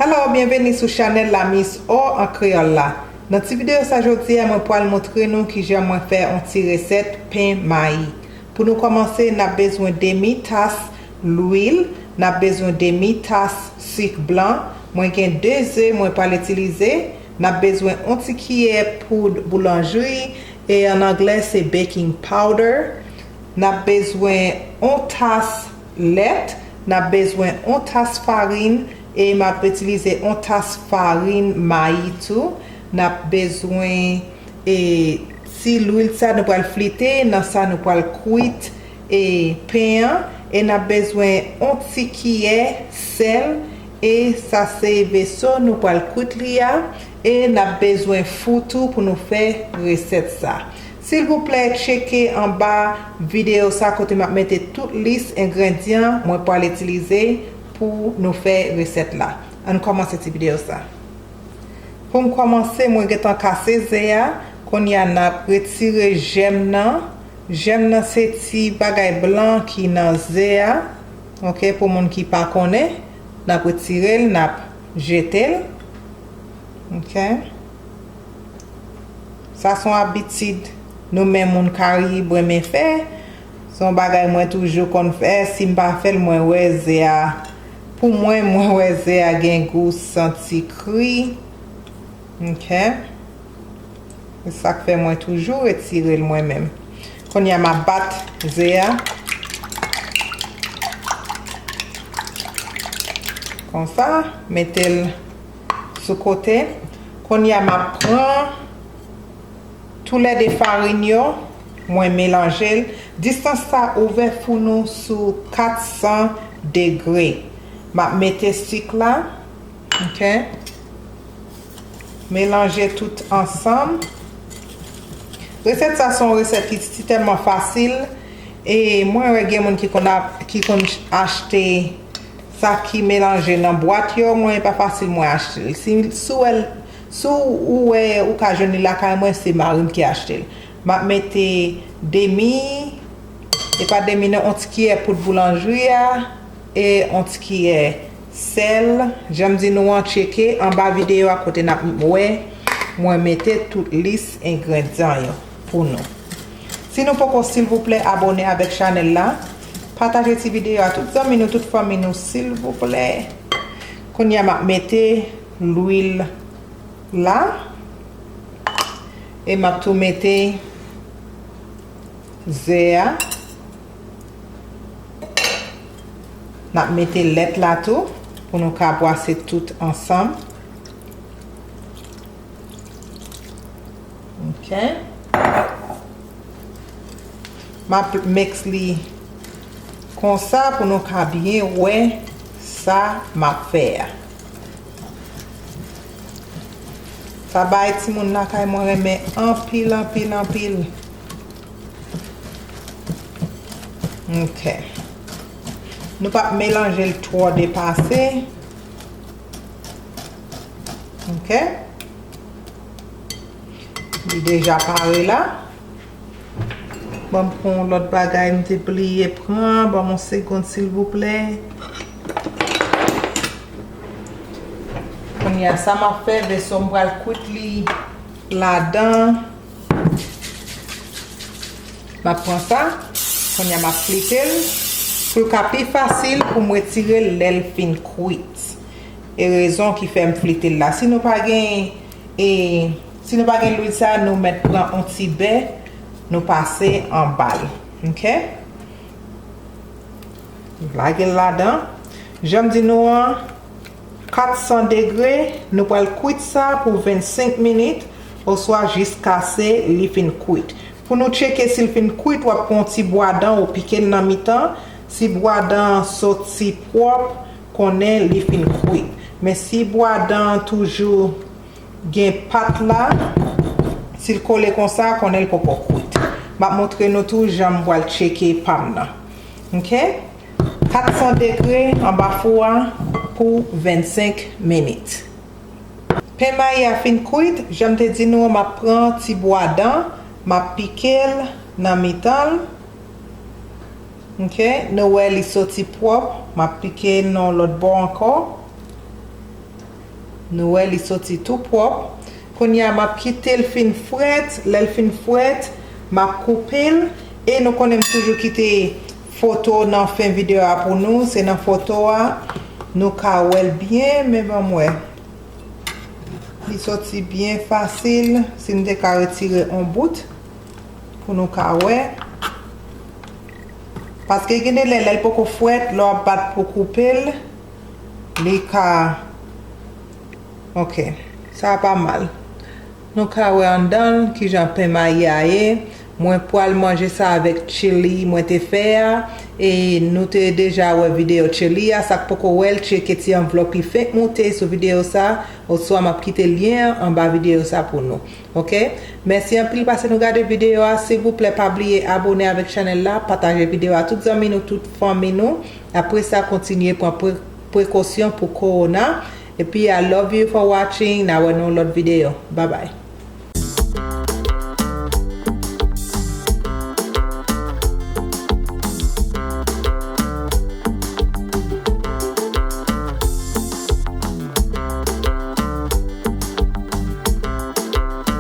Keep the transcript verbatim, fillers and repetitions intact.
Alo, byenveni sou chanèl la Miss O an kreyòl la. Nan ti videyo sa jodi a, mwen pral montre nou kijan mwen fè yon ti resèt pen mayi. Pou nou kòmanse, n ap bezwen demi tas lwil, n ap bezwen demi tas sik blan, mwen gen de ze mwen pral itilize, n ap bezwen yon ti kiyè poud boulanjri, e an anglè se baking powder, n ap bezwen yon tas lèt, n ap bezwen yon tas farin, e m ap itilize yon tas farin mayi tou. N ap bezwen e ti lwil sa nou pral flite, nan sa nou pral kwit e pen an, e n ap bezwen yon ti kiyè sèl, e sa se veso nou pral kwit li a, e n ap bezwen fou tou pou nou fè resèt sa. Silvouplè, tcheke anba videyo sa kote m ap mete tout lis engredyan mwen pral itilize pou nou fè resèt la. Ann kòmanse ti videyo sa. Pou m kòmanse, mwen gentan kase ze a. Kounye a, n ap retire jèm nan. Jèm nan se ti bagay blan ki nan ze a. Ok, pou moun ki pa konnen, n ap retire l, n ap jete l. Ok. Sa se yon abitid nou menm moun Karayib renmen fè. Se yon bagay mwen toujou konn fè. Si m pa fè l, mwen wè ze a. Pou mwen, mwen wè ze a gen gou santi kri. Ok. Se sa k fè mwen toujou retire l mwen menm. Kounye a, m ap bat ze a. Konsa, mete l sou kote. Kounye a, m ap pran toulède farin yo, mwen melanje l. Distans sa ouvè fou nou sou kat san degre. M ap mete sik la. Ok. Melanje tout ansanm. Resèt sa se yon resèt ki ti tèlman fasil. E mwen wè gen moun ki konn ap, ki konn achte sa ki melanje nan bwat yo. Mwen, e pa fasil mwen achte l. Si, si w wè l, si w wè ou ka jwenn li lakay mwen, se mari m ki achte l. M ap mete demi, e pa demi non, yon ti kiyè poud boulanjri a, e yon ti kiyè sèl. Jan m di nou an, tcheke anba videyo a kote n ap wè mwen mete tout lis engredyan yo pou nou. Si nou poko, silvouplè, abòne avèk chanèl la. Pataje ti videyo a tout zanmi nou, tout fanmi nou, silvouplè. Kounye a, m ap mete lwil la. E m ap tou mete ze a. N ap mete lèt la tou pou nou ka bwase tout ansanm. Ok. M ap mix li konsa pou nou ka byen wè sa m ap fè a. Sa bay timoun lakay mwen renmen anpil, anpil, anpil. Ok. Nou p ap melanje l twò depase. Ok. Li deja pare la. Ban m pran yon lòt bagay m te bliye pran. Ban m yon segonn, silvouplè. Kounye a, sa m ap fè, veso m pral kwit li ladan. M ap pran sa. Kounye a, m ap flite l. Pou l ka pi fasil pou m retire l lè l fin kwit. E rezon ki fè m flite l la. Si nou pa gen, e, si nou pa gen lwil sa, nou mèt pran yon ti bè, nou pase anba l. Ok? Lage l ladan. Jan m di nou an, kat san degre, nou pral kwit sa pou vennsenk minit, oswa jiskase li fin kwit. Pou nou tcheke si l fin kwit, w ap pran yon ti bwa dan ou pike l nan mitan. Si bwa dan an soti pwòp, konnen li fin kwit. Men si bwa dan an toujou gen pat la, si l kole konsa, konnen l poko kwit. M ap montre nou tou jan m pral tcheke pa m nan. Ok? Kat san degre anba fou a pou vennsenk minit. Pen mayi a fin kwit, jan m te di nou an, m ap pran ti bwa dan, m ap pike l nan mitan l. Ok, nou wè li soti pwòp, m ap pike l nan yon lòt bò ankò. Nou wè li soti tou pwòp. Kounye a m ap kite l fin frèt. Lè l fin frèt, m ap koupe l. E nou konnen m toujou kite foto nan fen videyo a pou nou. Se nan foto a nou ka wè l byen, men ban m wè. Li soti byen fasil. Si m te ka retire yon bout pou nou ka wè. Paske gen de lè, lè l poko frèt, lè w ap bat pou koupe l, li ka, ok, sa pa mal. Nou ka wè anndan l kijan pen mayi a ye. Mwen pral manje sa avèk chili mwen te fè a. E nou te deja wè videyo chili a. Sa k poko wè l, tcheke ti anvlòp ki fenk moute sou videyo sa. Oswa m ap kite lyen an anba videyo sa pou nou. Ok? Mèsi anpil paske nou gade videyo a. Silvouplè, pa bliye abone avèk chanèl la, pataje videyo a tout zanmi nou, tout fanmi nou. Apre sa, kontinye pran pre- prekosyon pou kowona. Epi, I love you for watching. N a wè nan yon lòt videyo. Babay.